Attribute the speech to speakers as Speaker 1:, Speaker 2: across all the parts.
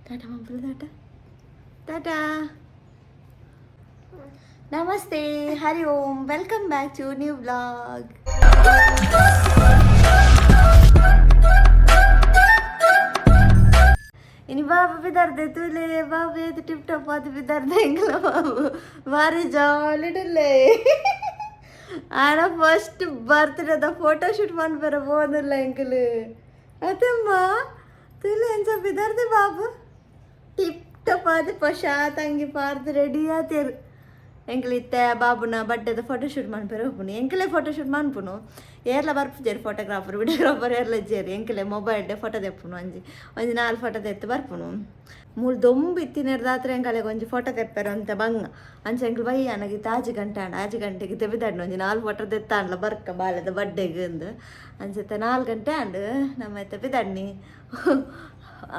Speaker 1: Tata ಮಂಪುಲ Tata Tata. Namaste, Hari Om, welcome back to new vlog. ಇನಿ ಬಾಬು ಬಿದಾರ್ದೆ ತೂಲೆ. ಬಾಬು ಏತ್ ಟಿಪ್ ಟಾಪ್ ಆದ್ ಬಿದಾರ್ದೆ. ಎಂಕಲ ಬಾಬು ಬಾರಿ ಜಾಲಿಡುಲ್ಲೆ. ಆನ ಫಸ್ಟ್ ಬರ್ತ್ಡೇದ ಫೋಟೋ ಶೂಟ್ ಮನ್ಪೆರ ಪೋವೊಂದುಲ್ಲ ಎಂಕುಲು. ಅತ್ತಮ್ಮ, ತೂಲೆ ಎಂಚ ಬಿದಾರ್ದೆ ಬಾಬು. ಟಿಪ್ ಟಾಪ್ ಆದ್ ಪೊಸ ತಂಗಿ ಪಾರ್ದ್ ರೆಡಿ ಆತೇರ್. ಎಂಕುಲು ಇತ್ತೆ ಬಾಬುನ ಬರ್ತ್ಡೇದ ಫೋಟೋ ಶೂಟ್ ಮನ್ಪೆರ ಹೋಪುನು. ಎಂಕಲೆ ಫೋಟೋ ಶೂಟ್ ಮನ್ಪುನು. ಏರ್ಲ ಬರ್ಪುಜೆರ್. ಫೋಟೋಗ್ರಾಫರ್, ವಿಡಿಯೋಗ್ರಾಫರ್ ಏರ್ಲ ಇಜ್ಜೆರ್. ಎಂಕಲೆ ಮೊಬೈಲ್ ಫೋಟೋ ದೆಪ್ಪುನು. ಒಂಜಿ ಒಂಜಿ ನಾಲ್ ಫೋಟೋ ದೆತ್ತು ಬರ್ಪುನು. ಮೂಲು ದೊಂಬು ಇತ್ತಿನೆರ್ದಾತ್ರ ಎಂಕಲೆಗ್ ಒಂಜಿ ಫೋಟೋ ತೆಪ್ಪೆರ ಒಂತೆ ಬಂಗ. ಅಂಚ ಎಂಕುಲು ಬಯ್ಯಾನಗ ಇತ್ತೆ 6 ಗಂಟೆ ಆಂಡ್. 6 ಗಂಟೆಗೆ ತೆಬಿದಾಡ್ನ ಒಂಜಿ ನಾಲ್ ಫೋಟೋ ದೆತ್ತಾಂಡ್ಲ ಬರ್ಕ ಬಾಲೆದ ಬಡ್ಡೆಗ್ ಅಂದ್. ಅಂಚ 4 ಗಂಟೆ ಆಂಡ್. ನಮ್ಮ ಇತ್ತೆ ಪಿದಾಡ್ನಿ.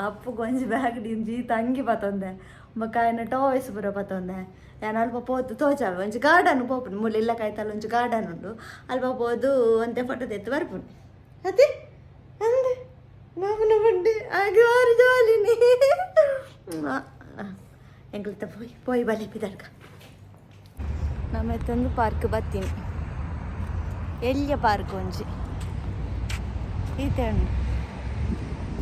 Speaker 1: ಅಪ್ಪುಗ್ ಒಂಜಿ ಬ್ಯಾಗ್ ದಿಂಜಿ ತಂಗಿ ಪತ್ತೊಂದೆ, ಬೊಕ್ಕ ಆಯ್ನ ಟಾಯ್ಸ್ ಪೂರ ಪತ್ತೊಂದೆ. ಯಾನ್ ಅಲ್ಪ ಪೋದು ತೋಜಾವೆ. ಒಂಜಿ ಗಾರ್ಡನ್ ಪೋಪುಂಡು. ಮೂಲು ಇಲ್ಲ ಕೈತಲ್ ಒಂಜಿ ಗಾರ್ಡನ್ ಉಂಡು. ಅಲ್ಪ ಪೋದು ಒಂತೆ ಫೋಟೋ ತೆತ್ತು ಬರ್ಪುಂಡು. ಅತ್ತೆ ಅಂದೆ ಬಾಬುನ ಬಂಡೆ ಆಗೆ ಬಾರಿ ಜಾಲಿನಿ. ಎಂಕಲ್ತ ಪೋಯಿ ಪೋಯಿ ಬಲೆ ಪಿದಡ್ಕ. ನಮ್ಮ ಇತ್ತೊಂದು ಪಾರ್ಕ್ ಬತ್ತೀನಿ. ಎಲ್ಯ ಪಾರ್ಕ್ ಒಂಜಿ ಈತೆ ಉಂಡು.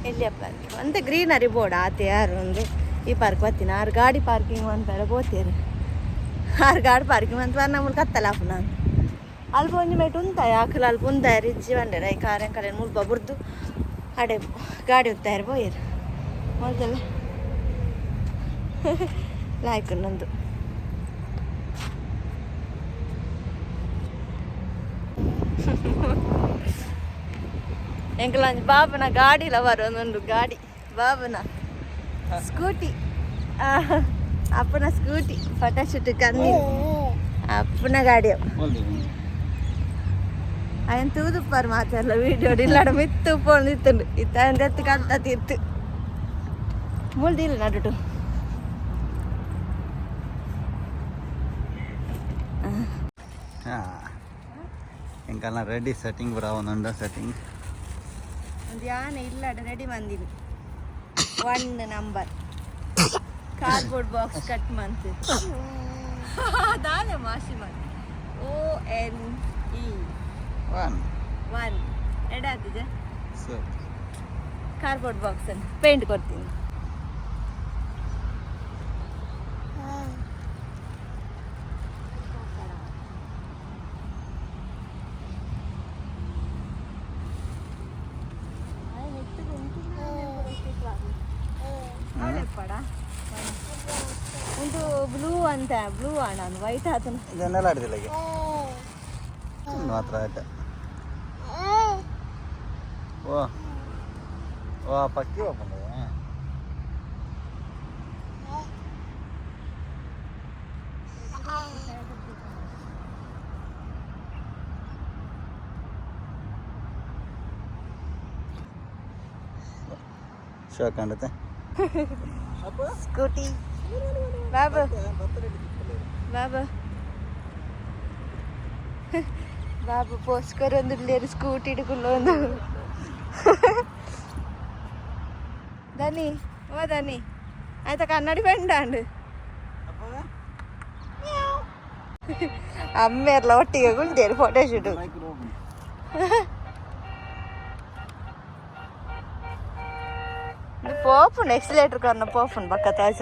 Speaker 1: ಎಲ್ಯ ಪಾರ್ಕ್ ಒಂತೆ ಗ್ರೀನರಿ ಬೋರ್ಡ್ ಆತೆ. ಯಾರು ಒಂದು ಈ ಪಾರ್ಕ್ ಬತ್ತೀನಿ. ಆರು ಗಾಡಿ ಪಾರ್ಕಿಂಗ್ ಮನ್ಪೆರ ಪೋತೇರು. ಆರು ಗಾಡಿ ಪಾರ್ಕಿಂಗ್ ಅಂತ ನಮ್ಮಲ್ಲಿ ಕತ್ತಲ ಆಪುನ. ಅಲ್ಪ ಒಂಜಿ ಮೇಟ್ ಉಂತಾಯ ಅಕುಲು. ಅಲ್ಪ ಉಂತಾಯರ್ ಇಜ್ಜಿ ಬಂಡೆರ. ಈ ಕಾರ್ ಎಂಕಲೆ ಮುಲ್ಪ ಬುರ್ದು ಅಡೆ ಗಾಡಿ ಉಂತಾಯರ್ ಪೋಯೆರ್. ಮೊದಲ ಲಾಯ್ಕ್ ನಂದು. ಎಂಕಲ ಒಂಜಿ ಬಾಬುನ ಗಾಡಿಲ ಬರೋದುಂಡು. ಗಾಡಿ ಬಾಬುನ ಸ್ಕೂಟಿ, ಅಪ್ಪನ ಸ್ಕೂಟಿ. ಫೋಟೋಶೂಟ್ ಕಮ್ಮಿ ಅಪ್ಪನ ಗಾಡಿ. ಅಯನ್ ತೂದುಪ್ಪಾರು ಮಾತೆಲ್ಲ ವೀಡಿಯೋ ಇಲ್ಲಡ ಮಿತ್ತು ಪೋಂದು ಇತ್ತುಂಡು. ಇತ್ತ ಎತ್ತು ಕಲ್ತ ತಿತ್ತು ಮುಳ್ದಿಲ್ಲ ನಡುಟು.
Speaker 2: ಎಂಕಲ್ನ ರೆಡಿ ಸೆಟ್ಟಿಂಗ್ ಪೂರ ಒಂದುಂಡು ಸೆಟ್ಟಿಂಗ್.
Speaker 1: ಒಂದು ಯಾನೆ ಇಲ್ಲಡ ready ಮಂದಿನಿ. One number cardboard box cut ಮಂತ್ ದಾನೆ ಮಾಶಿ ಮನ್ ONE.
Speaker 2: One.
Speaker 1: One ಎಡಾತಿದೆ.
Speaker 2: ಸರಿ.
Speaker 1: ಕಾರ್ಡ್ಬೋರ್ಡ್ ಬಾಕ್ಸ್ ಪೇಂಟ್ ಕೊಡ್ತೀನಿ. ಒಂದು ಬ್ಲೂ ಅಂತ, ಬ್ಲೂ ಅಣ್ಣ, ವೈಟ್ ಆತನ.
Speaker 2: ಇದನ್ನೆಲ್ಲ ಆಡಿದಿಲ್ಲ ಈಗ ಮಾತ್ರ ಆಟ. ಓ ಓ ಪಕ್ಕಿ ಓಪನ್. ಶೋಕ್ ಅಂಡತೆ.
Speaker 1: ಸ್ಕೂಟಿ ಬಾಬು, ಬಾಬು, ಬಾಬು ಪೋಸ್ಕರೊಂದುಲ್ಲೇರು ಸ್ಕೂಟಿ ಹಿಡ್ಕೊಂಡು. ದನಿ, ಓ ದನಿ, ಆಯ್ತಾ? ಕನ್ನಡಿ ಬೆಂಡಾಂಡ್. ಅಮ್ಮೇರ್ಲ ಒಟ್ಟಿಗೆ ಗುಂಡೇರು ಫೋಟೋ ಶೂಟ್. ಪೋಪುಂಡು ಎಕ್ಸಿಲೇಟರ್ ಕೊರ್ನ ಪೋಪುಂಡು ಬಕ್ಕ ತಾಸ.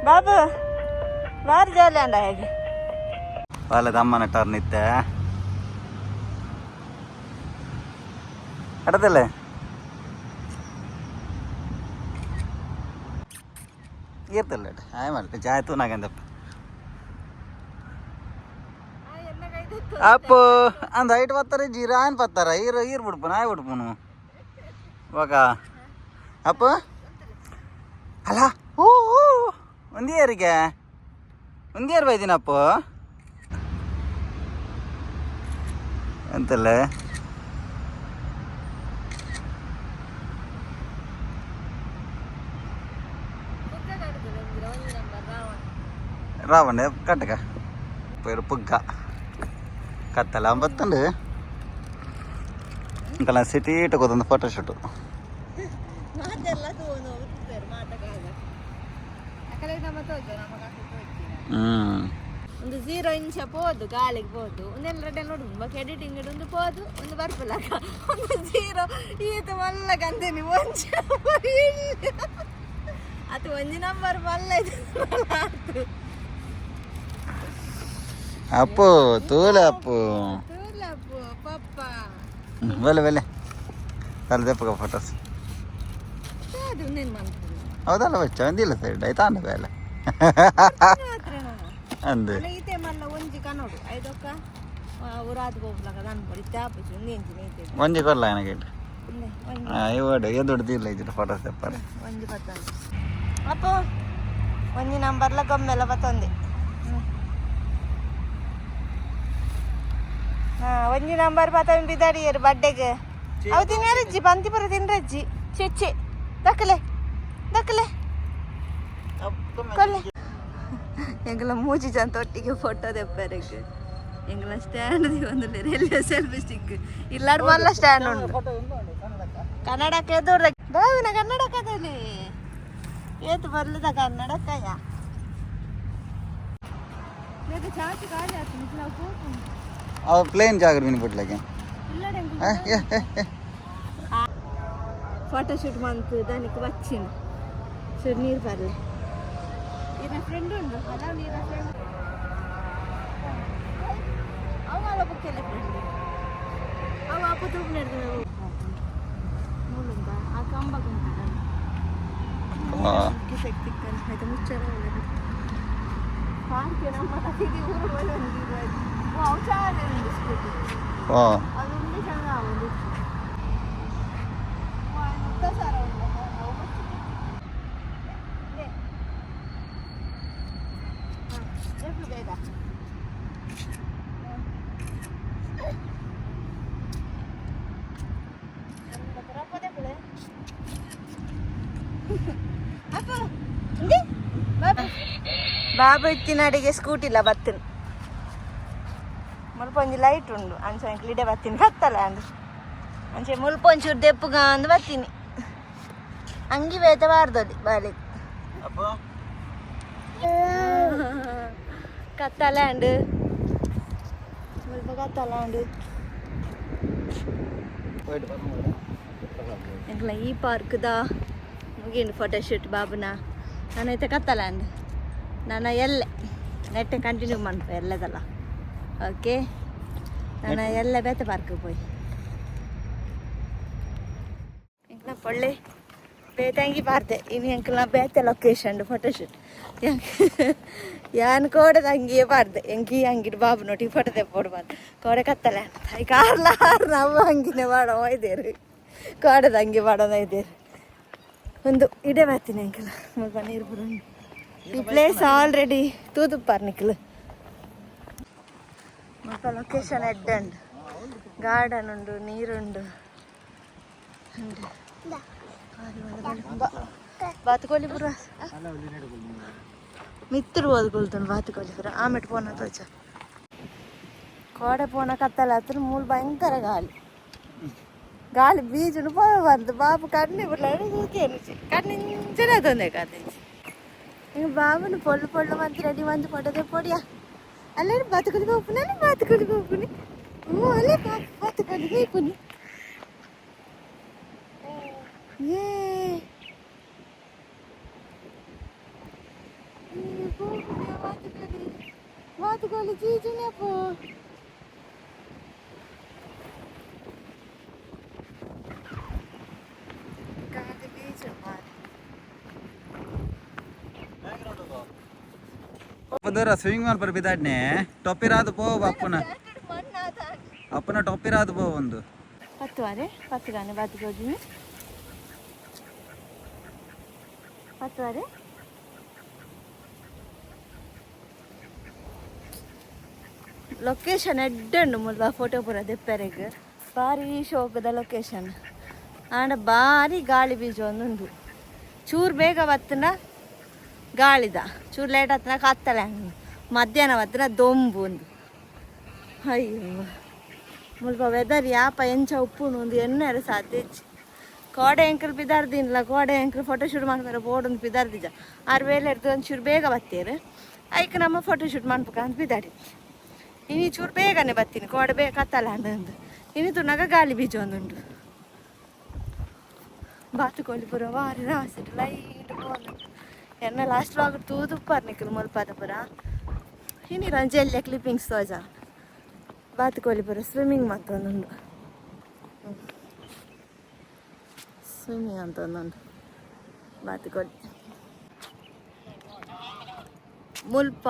Speaker 1: ಬಾಬು ಬಾರಿ ಜಾಲಿ ಅಂಡ ಹೇಗೆ.
Speaker 2: ಬಾಲದ ಅಮ್ಮನ ಟರ್ನ್ ಇತ್ತೆ ಎಡದಲ್ಲೇ ಈರ್ತಲ್ಲ. ಆಯ್ ಮಲ್ಪ ಜಾಯ್ ತೂನಾಗಂದಪ್ಪ. ಅಪ್ಪು ಅಂದ ಐಟ್ ಪತ್ತಾರೆ ಜೀರ ಆಯ್ನ ಪತ್ತಾರ. ಈರ್ ಈರ್ ಬಿಡ್ಪುನು, ಆಯ್ ಬಿಡ್ಪುನು. ఒక ಅಪ್ಪ ಅಲ್ಲ. ಓ ಒಂದಿಯರಿಗೆ ಒಂದಿಯರ್ ಬೈದಿನ ಅಪ್ಪು ಎಂತಲ್ಲ. ರಾವಣ ಕಟ್ಟಕ ಪೇರು ಪುಗ್ಗ ಕತ್ತಲ ಬತ್ತಂಡು. ಇಂಕಲ್ಲ ಸಿಟಿ ಇಟ್ಟಕೋದೊಂದು ಫೋಟೋ ಶೂಟ್.
Speaker 1: ಮಾತೆಲ್ಲ ತೋನು ಮಾತಕಾಗ ಅಕಲೆ ನಮ್ಮ ತೋಜ ನಮ್ಮ
Speaker 2: ಹ್ಞೂ.
Speaker 1: ಒಂದು 0 ಇಂಚ ಪೋದು ಗಾಳಿಗೆ ಪೋದು ಒಂದೆಲ್ಲ ರೆಡ್ಡೆ ನೋಡು ಬೊಕ ಎಡಿಟಿಂಗ್ ಒಂದು ಪೋದು ಒಂದು ಬರ್ಪುಲಕ ಒಂದು 0 ಈತ ಮಲ್ಲ ಕಂದಿನಿ ಒಂಜಿ ನಂಬರ್ ಇಲ್ಲ ಅದು ಒಂಜಿ ನಂಬರ್ ಮಲ್ಲ ಇದು ಆತು.
Speaker 2: ಅಪ್ಪು ತೂಲೆ ಅಪ್ಪು.
Speaker 1: ತೂಲಪ್ಪು ಪಪ್ಪ.
Speaker 2: ಬಲೆ ಬಲೆ ತಲೆ ದೆಪ್ಪಗ ಫೋಟೋಸ್.
Speaker 1: ಅದು ನೇನು ಮಾಡ್ತೀನಿ.
Speaker 2: ಹೌದಲ್ಲ ಬಚ್ಚ ಒಂದಿಲ್ಲ ಸೈಡ್ ಆಯ್ತಾ ಅಂದ ಬೇಲೆ.
Speaker 1: ಮಾತ್ರ ನಾನು
Speaker 2: ಅಂದು.
Speaker 1: ಈತೆ ಮಲ್ಲ ಒಂಜಿ ಕನೋಡು ಐದೊಕ್ಕ ಊರಾದ ಗೋಪುಲಕ ದನ್ಪೊಡಿ ತ್ಯಾಪುಜಿ ಒಂದು ಇಂಚಿನ ಈತೆ.
Speaker 2: ಒಂಜಿ ಕೊರ್ಲ ನನಗೆ.
Speaker 1: ಒಂದೆ ಒಂಜಿ.
Speaker 2: ಇವಾಡು ಎದುಡ್ದಿಲ್ಲ ಇದ್ರ ಫೋಟೋಸ್ ತೆಪ್ಪಾರೆ.
Speaker 1: ಒಂಜಿ ಬತ್ತೊಂದು ಅಪ್ಪು ಒಂಜಿ ನಂಬರ್ಲ ಗೊಮ್ಮೆಲ್ಲ ಬತ್ತೊಂದೆ. ಹಾ ಒಂಜಿ ನಂಬರ್ ಬತ್ತೊಂದು ಬಿದಾಡಿಯರು ಬಡ್ಡೆಗೆ ಅವು ತಿನ್ನರಜ್ಜಿ ಬಂತಿ ಪುರ ತಿನ್ರಜ್ಜಿ ಚೆಚ್ಚೆ ದಕ್ಕಲೆ ದಕ್ಕಲೆ ಕೊಲ್ಲೆ. ಎಂಗಲ ಮೂಜಿ ಜನ ಒಟ್ಟಿಗೆ ಫೋಟೋ ದೆಪ್ಪರೆಗ್ ಎಂಗಲ ಸ್ಟ್ಯಾಂಡ್ ಒಂದು ರೈಲ್ವೆ ಸೆಲ್ಫಿ ಸ್ಟಿಕ್ ಇಲ್ಲಾಡ್ ಮಲ್ಲ ಸ್ಟ್ಯಾಂಡ್ ಉಂಟು. ಕನ್ನಡಕ್ಕೆ ದೂರ ಬಾವಿನ ಕನ್ನಡಕದಲ್ಲಿ ಏತು ಬರ್ಲದ ಕನ್ನಡಕ್ಕಯ್ಯ ಚಾಚು ಖಾಲಿ ಆತು ನಾವು ಕೂಪು.
Speaker 2: ಅವು ಪ್ಲೇನ್ ಜಾಗರ್ ಮೀನು ಬಿಡ್ಲಕ್ಕೆ.
Speaker 1: ಫೋಟೋ ಶೂಟ್ ಮಂತು దానికి వచ్చింది చూడు నీరు పర్లే ఈయన ఫ్రెండ్ ఉండు అలా నీర ఫ్రెండ్ అవు వాళ్ళ బుక్కెళ్ళే ఫ్రెండ్ అవు అప్పు తూపు నెడుతున్నావు మూలుందా ఆ కంబకుంటాడు అయితే ముచ్చార పార్క్ ನಮ್ಮ ಕಥೆಗೆ ಊರು ಬಂದು ಔಚಾರ ಸ್ಕೂಟಿ.
Speaker 2: ಓ.
Speaker 1: ಅದು ఉంది చాలా ఉంది. ಬೇಗ ಬಾಬು ಇತ್ತಿನ ಅಡಿಗೆ ಸ್ಕೂಟಿ ಇಲ್ಲ ಬತ್ತಿನ ಮುಲ್ಪ ಒಂಜಿ ಲೈಟ್ ಉಂಡು ಅಂಚ ಎಂಕ್ಲು ಇಡೆ ಬತ್ತೀನಿ ಕತ್ತಲ ಅಂದು ಅಂಚೆ ಮುಲ್ಪ ಒಂಚೂರು ದೆಪ್ಪುಗ ಅಂದು ಬತ್ತೀನಿ ಅಂಗಿ ಬೇತ ಬಾರ್ದೊಲಿ ಬಾಲಿಗೆ.
Speaker 2: ಅಪ್ಪು.
Speaker 1: ಕತ್ತಲೆ ಅಂಡು ಮುಲ್ಪ ಕತ್ತಲೆ ಅಂಡು. ಎಂಕ್ಲ ಈ ಪಾರ್ಕ್ದ ಮುಗಿಂಡು ಫೋಟೋ ಶೂಟ್ ಬಾಬುನ ನಾನೈತೆ ಕತ್ತಲೆ ಅಂಡು ನಾನು ಎಲ್ಲೆ ನೆಟ್ ಕಂಟಿನ್ಯೂ ಮನ್ಪ ಎಲ್ಲದಲ್ಲ. ಓಕೆ ನಾನು ಎಲ್ಲ ಬೇತೆ ಪಾರ್ಕ್ ಪೋಯಿ ಎಂಕ್ಲ ಪೊಳ್ಳೆ ಬೇತೆ ಅಂಗಿ ಪಾರ್ತೆ ಇನ್ನು ಎಂಕ್ಲ ಬೇತೆ ಲೊಕೇಶನ್ ಫೋಟೋ ಶೂಟ್ ಯಾನ್ ಕೋಡೆ ಅಂಗಿಯೇ ಪಾರ್ದೆ ಎಂಕಿ ಅಂಗಿಡ್ ಬಾಬು ನೋಟಿ ಫೋಟೋ ತೆಪ್ಪೋಡು ಬಂದು ಕೋಡೆ ಕತ್ತಲೆ ಕಾರ್ಲ ನವ್ವ ಅಂಗಿನೇ ಬಾಡ ಒಯ್ದೇರು ಕೋಡೆದ ಅಂಗಿ ಬಾಡೋನ ಇದ್ದೇರು ಒಂದು ಇಡೆ ಬರ್ತೀನಿ ಅಂಕಲ್ ಮುಲ್ಪ ನೀರು ಬರೋಣ. ಈ ಪ್ಲೇಸ್ ಆಲ್ರೆಡಿ ತೂದುಪ್ಪಾರ್ ನಿಕ್ಲು ಮುಲ್ಪ ಲೊಕೇಶನ್ ಎಡ್ಡೆ ಉಂಡು ಗಾರ್ಡನ್ ಉಂಡು ನೀರುಂಡು ಉಂಡು ಬಾತುಕೋಳಿ ಪುರ ಮಿತ್ತರು ಓದ್ಕೊಳ್ತಾನೆ ಬಾತುಕೋಳಿ ಪುರ ಆಮೇಲೆ ಪೋನ ತೋಚ ಕೋಡೆ ಪೋನ ಕತ್ತಲ ಹತ್ರ ಮೂಲ ಭಯಂಕರ ಗಾಳಿ ಗಾಳಿ ಬೀಜುನು ಪೋವ ಬಂದು ಬಾಬು ಕಣ್ಣು ಬಿಡ್ಲ ಕಣ್ಣು ತೊಂದರೆ ಕಾದಿಂಚಿ ఇంక బాబుని పొళ్ళు పొళ్ళు మంచి రెడీ మంచి ఫోటో తెప్పొడియా అల్లే బతుకులు కోపుని బతుకులు కోపుని అల్లే బతుకులు కోపుని ఏ బాతుకోలి చీచునే పో గాలి బీచు బాగా.
Speaker 2: ದೂರ ಸ್ವಿಮ್ಮಿಂಗ್ ಮಲ್ಪರ ಬಿದಾಡ್ನೆ ಟೊಪ್ಪಿರಾದು ಪೋ ಅಪ್ಪನ ಅಪ್ಪನ ಟೊಪ್ಪಿರಾದು ಪೋ ಒಂದು.
Speaker 1: ಪತ್ತು ವಾರೆ ಪತ್ತು ಗಾನೆ ಬಾತಿಗೆ ಪತ್ತು ವಾರೆ ಲೊಕೇಶನ್ ಎಡ್ಡೆ ಉಂಡು ಮುಲ್ಪ ಫೋಟೋ ಪೂರ ದೆಪ್ಪರೆಗ್ ಬಾರಿ ಶೋಕದ ಲೊಕೇಶನ್ ಆಂಡ ಬಾರಿ ಗಾಳಿ ಬೀಜ ಒಂದುಂಡು ಚೂರು ಬೇಗ ಬತ್ತನ ಗಾಳಿದ ಚೂರು ಲೇಟ್ ಆತನ ಕತ್ತಲೆ ಮಧ್ಯಾಹ್ನ ಬತ್ತನ ದೊಂಬು ಒಂದು. ಅಯ್ಯೋ. ಮುಲ್ಪ ವೆದರ್ ಯಾಪ ಎಂಚ ಉಪ್ಪುಂಡು ಒಂದು ಎಣ್ಣೆರೆ ಸಾಧ್ಯ ಇಜ್ಜಿ. ಕೋಡೆ ಎಂಕಲ್ ಪಿದಾರ್ದಿನ್ಲ, ಕೋಡೆ ಎಂಕಲ್ ಫೋಟೋ ಶೂಟ್ ಮಾಡ್ತಾರೆ ಬೋಡೊಂದು ಪಿದಾರ್ದಿಜ. ಆರು ವೇಳೆ ಹಿಡ್ದು ಒಂಚೂರು ಬೇಗ ಬತ್ತೀರು, ಐಕ್ ನಮ್ಮ ಫೋಟೋ ಶೂಟ್ ಮಾಡ್ಬೇಕಂತ ಪಿದಾಡಿ. ಇನಿ ಚೂರು ಬೇಗನೆ ಬತ್ತೀನಿ, ಕೋಡೆ ಬೇಗ ಕತ್ತಲ ಅಂದು. ಇನಿ ತುನಗ ಗಾಳಿ ಬೀಜ ಒಂದುಂಡು. ಬಾತುಕೋಳಿ ಪೂರ ವಾರಿ ರಾಸಿಟ್ ಲೈಟ್ ಪೋನು. ಎನ್ನ ಲಾಸ್ಟ್ ಲಾಗ್ ತೂದುಪ್ಪಾರ್ ನಿಕ್ಕಲು ಮುಲ್ಪದ ಪೂರ. ಇನಿ ರಂಜೆಲ್ಲ ಕ್ಲಿಪ್ಪಿಂಗ್ಸ್ ತೋಜ. ಬಾತುಕೋಳಿ ಪೂರ ಸ್ವಿಮ್ಮಿಂಗ್ ಮಂತೊಂದುಂಡು, ಸ್ವಿಮ್ಮಿಂಗ್ ಅಂತ ಒಂದುಂಡು ಬಾತುಕೋಳಿ. ಮುಲ್ಪ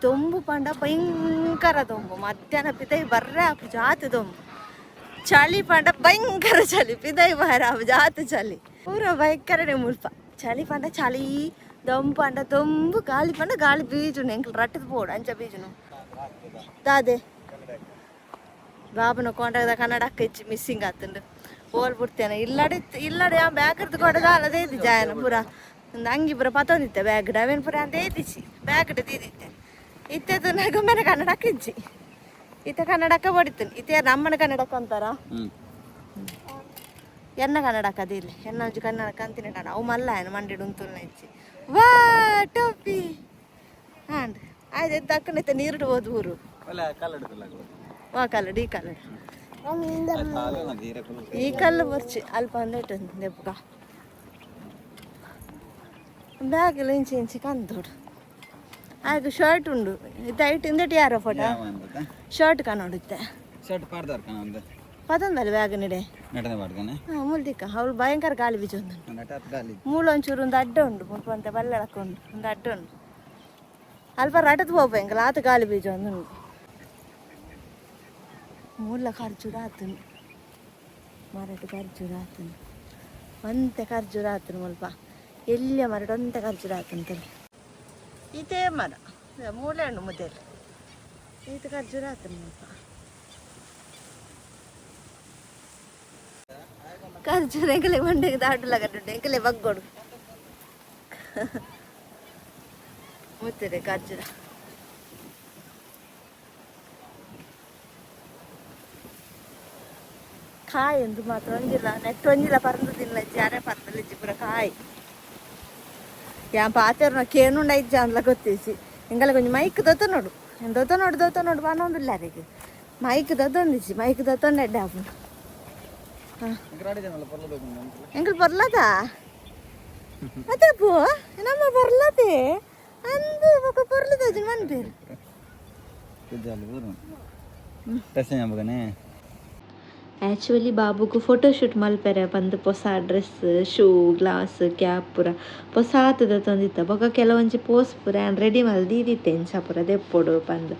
Speaker 1: ದೊಂಬು ಪಂಡ ಭಯಂಕರ ದೊಂಬು. ಮಧ್ಯಾಹ್ನ ಪಿದೈ ಬರ್ರೆ ಆಪು ಜಾತಿ ದೊಂಬು. ಚಳಿ ಪಂಡ ಭಯಂಕರ ಚಳಿ, ಪಿದೈ ಬಾರ ಆಪು ಜಾತಿ ಚಳಿ. ಪೂರ ಭಯಂಕರನೇ ಮುಲ್ಪ. ಚಳಿ ಪಂಡ ಚಳಿ, ದೊಂಬು ಪಂಡ ದೊಂಬು, ಗಾಳಿ ಪಂಡ ಗಾಳಿ ಬೀಜುನು. ಎಂಕ್ಲು ರಟ್ಟದ ಪೋಡು ಅಂಚ ಬೀಜುನು. ದಾದೆ ಬಾಬುನ ಕೊಂಡದ ಕನ್ನಡಕ್ಕ ಇಚ್ಚಿ ಮಿಸ್ಸಿಂಗ್ ಆತುಂಡು. ಓಲ್ ಬಿಡ್ತೇನೆ ಇಲ್ಲಡೆ ಇಲ್ಲಡೆ. ಆ ಬ್ಯಾಗ್ರದ್ದು ಕೊಡದ ಅಲ್ಲದೇ ಇದ್ದಿ ಜಾಯನ ಪೂರ ಒಂದು ಅಂಗಿ ಪೂರ ಪತ್ತೊಂದಿತ್ತೆ ಬ್ಯಾಗ್. ಅವೇನು ಪೂರ ಅಂತ ಇದ್ದಿಚ್ಚಿ ಬ್ಯಾಗ್ ದೀದಿತ್ತೆ. ಇತ್ತೆದು ನಗಮ್ಮೆನ ಕನ್ನಡಕ್ಕ ಇಜ್ಜಿ. ಇತ್ತ ಕನ್ನಡಕ್ಕ ಬಡಿತೇನೆ. ಇತ್ತೆ ನಮ್ಮನ ಕನ್ನಡಕ್ಕ ಅಂತಾರ. ಎನ್ನ ಕನ್ನಡಕ್ಕ ಅದಿಲ್ಲ, ಎನ್ನ ಒಂಜಿ ಕನ್ನಡಕ್ಕ ಅಂತೀನಿ ನಾನು. ಅವು ಮಲ್ಲ ಏನು ಮಂಡಿಡು ಉಂತುಲ್ಲ ಇಜ್ಜಿ. ವಾ ಟೊಪ್ಪಿ ಹಾಂಡ್ ಆಯ್ತು. ಎದ್ದು ನೀರುಡು ಹೋದ್ ಊರು. ವಾ ಕಲ್ಲಡು, ಈ ಕಲ್ಲಡು, ಈ ಕಲ್ಲು ಬರ್ಚಿ ಅಲ್ಪ ಒಂದೇಟು ದೆಪ್ಪಗ. ಬ್ಯಾಗ್ ಇಂಚಿ ಇಂಚಿ ಕಂದೋಡು. ಆಯ್ತು, ಶರ್ಟ್ ಉಂಡು ಇತ್ತ ಐಟ್ ಇಂದೆಟ್ ಯಾರೋ ಫೋಟೋ ಶರ್ಟ್ ಕಾಣೋಡಿತ್ತೆ.
Speaker 2: ಶರ್ಟ್ ಪಾಡ್ದಾರ ಕಾಣ.
Speaker 1: ಪತಂದಲ್ಲ ಬ್ಯಾಗ್ ನಿಡೆ.
Speaker 2: ನಟನೆ ಪಾಡ್ದಾನೆ.
Speaker 1: ಹಾಂ, ಮುಲ್ದಿಕ್ಕ ಅವಳು ಭಯಂಕರ ಗಾಳಿ ಬೀಜ ಒಂದು.
Speaker 2: ನಟ ಗಾಳಿ.
Speaker 1: ಮೂಲ ಒಂಚೂರು ಒಂದು ಅಡ್ಡ ಉಂಡು ಮುಲ್ಪ ಅಂತ ಬಲ್ಲೆಳಕ್ಕ ಉಂಡು, ಒಂದು ಅಡ್ಡ ಉಂಡು. ಅಲ್ಪ ರಟದ ಪೋಪ ಎಂಕಲ ಆತ ಗಾಳಿ ಬೀಜ ಒಂದು ಉಂಡು. ಮೂಲ ಖರ್ಜೂರ ಆತನು ಮರಟ್, ಖರ್ಜೂರ ಆತನು ಒಂತೆ, ಖರ್ಜೂರ ಆತನು ಮುಲ್ಪ ಎಲ್ಲಿಯ ಮರಟ್ ಒಂತೆ ಖರ್ಜೂರ ಆತಂತಲ್ಲಿ. ಇದೇ ಮರ ಮೂಲೆ ಹಣ್ಣು ಮುದ್ದೆಲ್ಲ ಈತ ಖರ್ಜೂರ ಆತನು ಮುಲ್ಪ. ಖರ್ಜೂರ ಎಂಕಲೆ ಬಂಡೆಗೆ ದಾಟುಲ ಕಟ್ಟುಂಡು, ಎಂಕಲೆ ಬಗ್ಗೋಡು ಮುತ್ತಿದೆ ಖರ್ಜೂರ. ಕಾಯಿ ಎಂದು ಮಾತ್ರ ಒಂಜಿಲ್ಲ, ನೆಟ್ ಒಂಜಿಲ್ಲ ಪರಂದು ತಿನ್ನಲ ಜಾರೆ ಪರಂದಲಿಜ್ಜಿ ಪೂರ ಕಾಯಿ. ಯಾನ್ ಪಾತೆರ್ನ ಕೇನುಂಡ ಇಜ್ಜ ಅಂದ್ಲ ಗೊತ್ತಿಸಿ. ಎಂಗಲ ಕೊಂಚ ಮೈಕ್ ದೊತ್ತ ನೋಡು, ದೊತ್ತ ನೋಡು, ದೊತ್ತ ನೋಡು ಪನೊಂದುಲ್ಲ. ಅರೆಗ್ ಮೈಕ್ ದತ್ತೊಂದಿಜ್ಜಿ, ಮೈಕ್ ದತ್ತೊಂಡು ಎಡ್ಡೆ ಆಪುಂಡು. ಎಂಕಲ್ ಬರ್ಲದ ಅತ್ತಪ್ಪು ನಮ್ಮ ಬರ್ಲದೆ ಅಂದು ಬೊಕ ಪೊರ್ಲದ ಮನ್ಪೇರು. ಆ್ಯಕ್ಚುಲಿ ಬಾಬುಗು ಫೋಟೋಶೂಟ್ ಮಲ್ಪೆರೆ ಪಂದ್ ಪೊಸ ಡ್ರೆಸ್, ಶೂ, ಗ್ಲಾಸ್, ಕ್ಯಾಪ್ ಪೂರ ಪೊಸಾತದ ತಂದಿತ್ತ. ಬೊಕ ಕೆಲವೊಂಜಿ ಪೋಸ್ ಪೂರ ಯಾನ್ ರೆಡಿ ಮಲ್ತ್ ದೀದಿತ್ತೆ, ಎಂಚ ಪೂರ ದೆಪ್ಪೊಡು ಪಂದ್.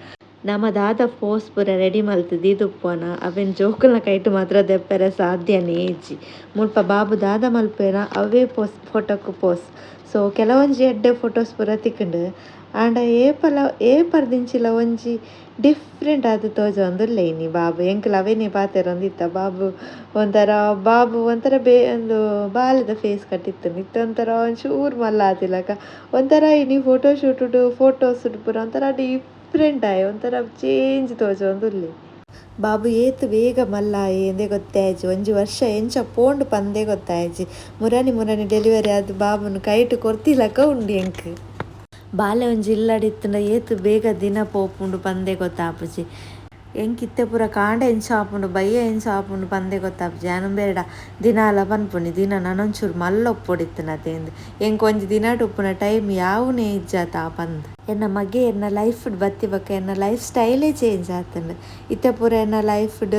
Speaker 1: ನಮ ದಾದ ಪೋಸ್ ಪೂರ ರೆಡಿ ಮಲ್ತ್ ದೀದುಪ್ಪುವನ, ಅವೆನ್ ಜೋಕುಲ್ನ ಕೈಟ್ ಮಾತ್ರ ದೆಪ್ಪೆರೆ ಸಾಧ್ಯನೇ ಇಜ್ಜಿ. ಮುಲ್ಪ ಬಾಬು ದಾದ ಮಲ್ಪೆರ ಅವೇ ಪೋಸ್, ಫೋಟೋಕ್ ಪೋಸ್. ಸೊ ಕೆಲವೊಂಜಿ ಎಡ್ಡೆ ಫೋಟೋಸ್ ಪೂರ ತಿಕ್ಕುಂಡು. ಆಂಡ ಏಪಲ ಏಪರ್ದಿಂಚಿಲ ಒಂಜಿ ಡಿಫ್ರೆಂಟ್ ಆದ್ ತೋಜೊಂದುಲ್ಲೆ ಇನಿ ಬಾಬು. ಎಂಕುಲು ಅವೇನೇ ಪಾತೆರೊಂದಿತ್ತ, ಬಾಬು ಒಂಥರ, ಬಾಬು ಒಂಥರ ಒಂದು ಬಾಲೆದ ಫೇಸ್ ಕಟ್ಟಿತ್ತು ಇತ್ತೆ. ಒಂಥರ ಒಂಚೂರು ಮಲ್ಲ ಆತಿಲಕ ಒಂಥರ ಇನಿ ಫೋಟೋ ಶೂಟುಡು ಫೋಟೋಸ್ ಪೂರ ಒಂಥರ ಡಿಫ್ರೆಂಟ್ ಆಯ್, ಒಂಥರ ಚೇಂಜ್ ತೋಜೊಂದುಲ್ಲೆ. ಬಾಬು ಏತ್ ಬೇಗ ಮಲ್ಲ ಎಂದೇ ಗೊತ್ತಾಯ್ಜಿ. ಒಂಜಿ ವರ್ಷ ಎಂಚ ಪೋಂಡು ಪಂದೇ ಗೊತ್ತಾಯ್ಜಿ. ಮುರಾನಿ ಮುರಾನಿ ಡೆಲಿವರಿ ಆದ್ ಬಾಬುನು ಕೈಟ್ ಕೊರ್ತಿಲಕ ಉಂಡು ಎಂಕ್. ಬಾಲೆ ಒಂಜಿ ಇಲ್ಲಡಿತ್ತುಂಡ ಏತ್ ಬೇಗ ದಿನ ಪೋಪುಂಡು ಪಂದೇ ಗೊತ್ತಾಪುಜಿ ಎಂಕ್. ಇತ್ತೆ ಪೂರ ಕಾಂಡೆ ಎಂಚ ಆಪುಂಡು, ಬಯ್ಯ ಎಂಚ ಆಪುಂಡು ಪಂದೇ ಗೊತ್ತಾಪುಜಿ. ಯಾನ್ ಬೇಡ ದಿನಾಲ ಪನ್ಪುನಿ, ದಿನ ನನೊಂಚೂರು ಮಲ್ಲ ಉಪ್ಪೊಡಿತ್ತಿನತೇಂದ್, ಎಂಕ್ ಒಂಜಿ ದಿನಟ್ ಉಪ್ಪುನ ಟೈಮ್ ಯಾವುನೇ ಇಜ್ಜಾತ ಪಂದ್. ಎನ್ನ ಮಗೆ ಎನ್ನ ಲೈಫ್ ಬತ್ತಿ ಬೊಕ ಎನ್ನ ಲೈಫ್ ಸ್ಟೈಲೇ ಚೇಂಜ್ ಆತುಂಡು. ಇತ್ತೆ ಪೂರ ಎನ್ನ ಲೈಫ್ಡ್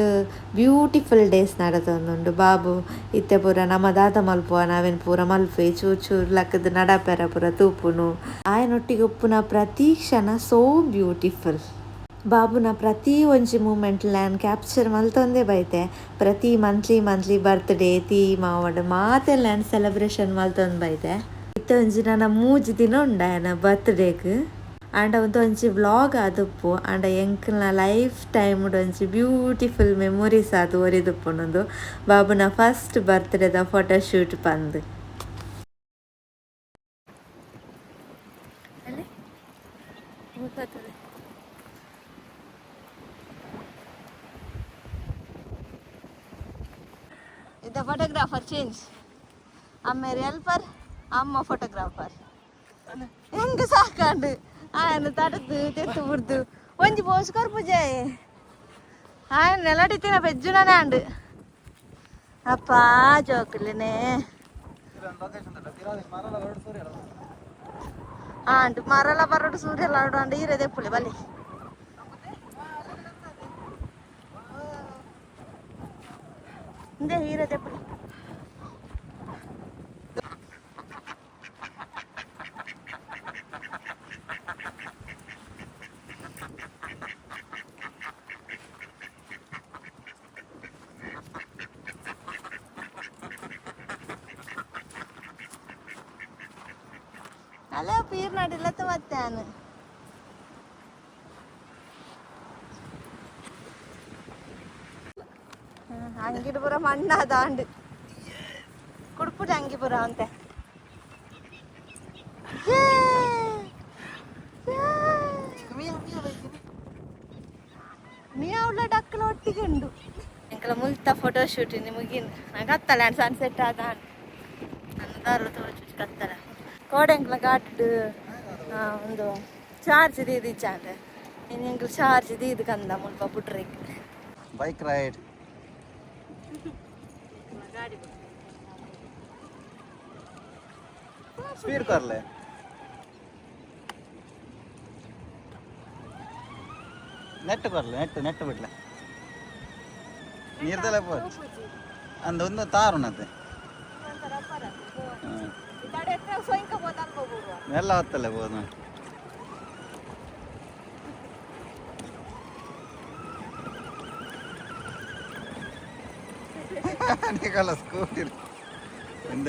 Speaker 1: ಬ್ಯೂಟಿಫುಲ್ ಡೇಸ್ ನಡತೊಂದುಂಡು. ಬಾಬು ಇತ್ತೆ ಪೂರ ನಮ ದಾದ ಮಲ್ಪುವ ನಾವೇನು ಪೂರ ಮಲ್ಪುವೆ, ಚೂರು ಚೂರು ಲಕ್ಕದ್ ನಡಪೆರ ಪೂರ ತೂಪುನು. ಆಯನೊಟ್ಟಿಗೆ ಉಪ್ಪುನ ಪ್ರತಿ ಕ್ಷಣ ಸೋ ಬ್ಯೂಟಿಫುಲ್. ಬಾಬುನ ಪ್ರತಿ ಒಂಜಿ ಮೂಮೆಂಟ್ ಯಾನ್ ಕ್ಯಾಪ್ಚರ್ ಮಲ್ತೊಂದೇ ಬೈತೆ. ಪ್ರತಿ ಮಂತ್ಲಿ ಮಂತ್ಲಿ ಬರ್ತ್ಡೇ ಥೀಮ್ ಆವಡ್ ಮಾತೆಲ್ಲ ಯಾನ್ ಸೆಲೆಬ್ರೇಷನ್ ಮಲ್ತೊಂದು ಬೈತೆ. ಇತ್ತೆ ಒಂಜಿ ನನ 3 ದಿನ ಉಂಡು ಆಯನ ಬರ್ತ್ಡೇಗ್. ಆಂಡ ಒಂಜಿ ವ್ಲಾಗ್ ಆದುಪ್ಪು, ಆಂಡ ಎಂಕ್ಲ್ನ ಲೈಫ್ ಟೈಮ್ ಒಂಜಿ ಬ್ಯೂಟಿಫುಲ್ ಮೆಮೊರೀಸ್ ಆದ್ ಒರಿದುಪ್ಪುಂಡು ಬಾಬುನ ಫಸ್ಟ್ ಬರ್ತ್ಡೇದ ಫೋಟೋ ಶೂಟ್ ಪಂದ್. ಅಲ್ಲಿ ಗೊತ್ತಾಗ್ತದೆ. ಇತ್ತ ಫೋಟೋಗ್ರಾಫರ್ ಚೇಂಜ್. ಅಮ್ಮೇರು ಹೆಲ್ಪರ್, ಅಮ್ಮ ಫೋಟೋಗ್ರಾಫರ್. ಹೆಂಗ ಸಾಕಂಡು ಆಯನ ತಡದು ತೆತ್ತು ಬಿಡ್ದು ಒಂಜಿ ಪೋಸ್ ಕೊರ್ಪುಜೆ. ಆಯನ ನೆಲಟಿತ್ತಿನ ಪೆಜ್ಜುನನೇ ಅಂಡು. ಅಪ್ಪ ಜೋಕುಲೆನೆ ಆಂಡ್ ಮರಲ ಬರಡು ಸೂರ್ಯ ಲಾಡು ಅಂಡ್ ಈರದೆ ಪುಳಿ ಬಲಿ. ಇಂದೆ ಈರದೆ ಪುಳಿ. ಅಲ್ಲ ಪೀರ್ ನಡಿಲತ್ತ ಮತ್ತಾನು. ಅಂಗಿಡು ಪೂರ ಮಣ್ಣಾದ ಆಂಡ್ ಕುಡ್ಪುಡು ಅಂಗಿ ಪೂರ ಅಂತೆ. ಮಿಯಾವ್ಲ ಡಕ್ಕಲ ಒಟ್ಟಿಗೆ ಉಂಡು. ಎಂಕಲ ಮುಲ್ತ ಫೋಟೋ ಶೂಟ್ ಮುಗಿನ್ ಕತ್ತಲ ಸನ್ಸೆಟ್ ಆದ ನನ್ನ ತೋಚು ಕತ್ತಲ. ಕೋಡೆ ಎಂಕಲ ಘಾಟ್ ಒಂದು ಚಾರ್ಜ್ ದೀದಿ ಚಾಂಡ್ ಇನ್ನು ಎಂಕಲ್ ಚಾರ್ಜ್ ದೀದು ಕಂದ ಮುಲ್ಪ ಪುಟ್ರಿಗೆ.
Speaker 2: Bike ride. ಸ್ಪೀಡ್ ಕೊರ್ಲೆ. ನೆಟ್ ಕೊರ್ಲೆ, ನೆಟ್ ನೆಟ್ ಬಿಡ್ಲೆ. ನೀರ್ದೆಲ್ಲ ಪೋ ಅಂದ ಒಂದು ತಾರುಣತೆ ಎಲ್ಲ ಹೊತ್ತಲ್ಲ ಬೋದು. ನಿಕಲ ಸ್ಕೂಟಿ ಎಂದ.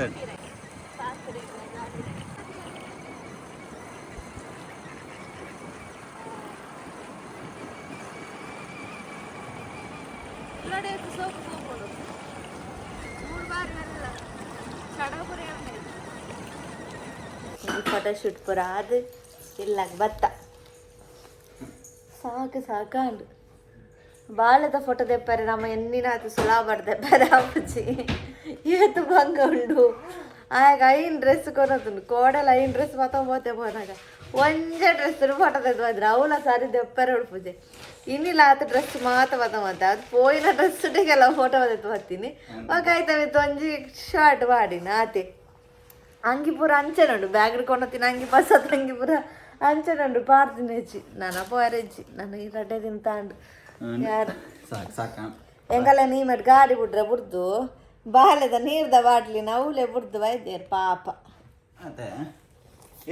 Speaker 1: ಫೋಟೋ ಶೂಟ್ ಪೂರ ಅದು ಇಲ್ಲಾಗ ಬತ್ತ ಸಾಕು ಸಾಕಾಂಡು. ಬಾಳದ ಫೋಟೋ ದೆಪ್ಪರೆ ನಮ್ಮ ಎನ್ನಿನಾತು ಸುಲಭ ದೆಪ್ಪರೆ. ಅಪ್ಪುಜಿ ಏತು ಬಂಗ ಉಂಡು. ಆಗ ಐನ್ ಡ್ರೆಸ್ ಕೊನತುಂಡು ಕೋಡಲ ಐನ್ ಡ್ರೆಸ್ ಮಾತ ಪೋತೆ ಪೋನಾಗ ಒಂಜೆ ಡ್ರೆಸ್ ಫೋಟೋ ತೆಗ್ದು ಬಂದ್ರೆ ಅವಲ ಸಾರಿ ದೆಪ್ಪರೆ ಉಡ್ಪುಜೆ. ಇನ್ನಿಲ್ಲ ಆತ ಡ್ರೆಸ್ ಮಾತ ಮಾತ ಮಾತ ಅದು ಪೋಯಿನ ಡ್ರೆಸ್ ಫೋಟೋ ತೆಗ್ದು ಬರ್ತೀನಿ. ಆಯ್ತು, ಒಂಜಿ ಶರ್ಟ್ ಪಾಡಿನ ಆತೆ. ಅಂಗಿ ಪೂರ ಅಂಚೆನುಂಡು ಬ್ಯಾಗ್ ಕೊನತಿನ ಅಂಗಿ ಪಸತ್ ಅಂಗಿ ಪೂರ ಅಂಚೆನುಂಡು ಪಾರ್ದಿನ ಹೆಚ್ಚಿ ನಾನು ಪೋಯರೆಜ್ಜಿ ನಾನು ಈ ರಡ್ಡೆ ದಿನ ತಾಂಡು ಯಾರು.
Speaker 2: ಸಾಕು ಸಾಕ.
Speaker 1: ಎಂಗಲ ನೀ ಮಟ್ ಗಾಡಿ ಬಿಡ್ರೆ ಬುಡ್ದು ಬಾಲೆದ ನೀರ್ದ ಬಾಟ್ಲಿ ನವುಲೆ ಬುಡ್ದು ಬೈದೇರು ಪಾಪ.
Speaker 2: ಅದೇ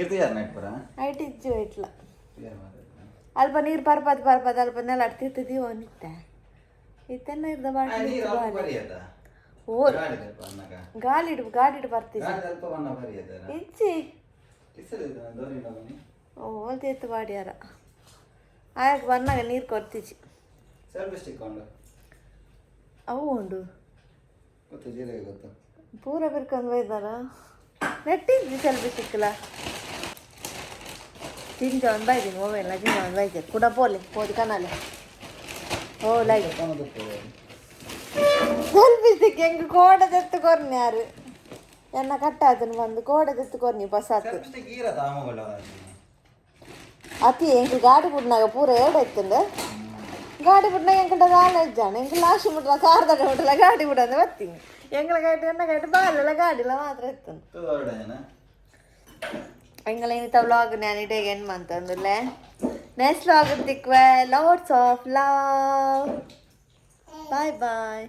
Speaker 2: ಇರ್ತೀಯಾರ ನೆಟ್ ಪುರ.
Speaker 1: ಐಟ್ ಇಜ್ಜು ಇಟ್ಲ ಅಲ್ಪ ನೀರು ಪರ್ಪದ್ ಪರ್ಪದ್ ಅಲ್ಪ ನೆಲ ತಿರ್ತಿದ್ದೀವೋ ನಿತ್ತ ಇತ್ತೆಲ್ಲ ನೀರ್ದ ಬಾಟ್ಲಿ ಇತ್ತು ಬಾಲೆ. ಓ ಗಾಳಿಡು ಗಾಡಿಡು ಬರ್ತಿದ್ದೆ ಇಜ್ಜಿ. ಓ ತೀರ್ತು ಬಾಡಿಯಾರ ಆಯಾಗ ಬನ್ನಾಗ ನೀರು ಕೊರ್ತಿಜಿ.
Speaker 2: ಸೆಲ್ಫಿ ಸ್ಟಿಕ್ ಉಂಡು.
Speaker 1: ಅವು ಉಂಡು.
Speaker 2: ಗೊತ್ತು ಜೀರಿಗೆ ಗೊತ್ತು.
Speaker 1: ಪೂರ ಬಿರ್ಕೊಂಡು ಬೈದಾರ ನೆಟ್ಟಿದ್ವಿ ಸೆಲ್ಫಿ ಸಿಕ್ಕಲ ತಿಂಜ ಒಂದು ಬೈದಿನಿ ಮೊಬೈಲ್ ಜಿಂಜ ಒಂದು ಬೈದೆ ಕೂಡ ಪೋಲೆ ಪೋದು ಕನಾಲೆ ಓ ಲೈ ಸೆಲ್ಫಿ ಸಿಕ್ಕ ಹೆಂಗೆ ಕೋಡ ತೆತ್ತು ಕೊರ್ನಿ ಯಾರು ಎನ್ನ ಕಟ್ಟಾತನು ಬಂದು ಕೋಡ ತೆತ್ತು ಕೊರ್ನಿ ಬಸಾತು.
Speaker 2: ಸೆಲ್ಫಿ ಸ್ಟಿಕ್ ಈರ ತಾಮಗಳ.
Speaker 1: ಅತಿ ಎಂಕ್ ಗಾಡಿ ಬುಡ್ನಾಗ ಪೂರ ಏಡೈತಂದ ಗಾಡಿ ಬುಡ್ನಾಗ ಎಂಕಲ್ಟ ದಾಲ ಇಜ್ಜಾಣ ಎಂಕ್ ಲಾಸ್ಟ್ ಮುಟ್ಲ ಕಾರ್ದಡ ಮುಟ್ಲ ಗಾಡಿ ಬಿಡಂದ ಬತ್ತೀನಿ. ಎಂಗ್ಲ ಗಾಡಿ ಎನ್ನ ಗಾಡಿ ಬಾಲೆಲ್ಲ ಗಾಡಿಲ ಮಾತ್ರ ಇತ್ತಂದು. ಎಂಗಲ ಇನ್ನಿತ ವ್ಲಾಗ್ ನಾನು ಇಡೇಗೆ ಏನು ಮಂತಂದುಲ್ಲೆ. ನೆಕ್ಸ್ಟ್ ವ್ಲಾಗ್ ತಿಕ್ವೆ. Lots of love. Bye bye.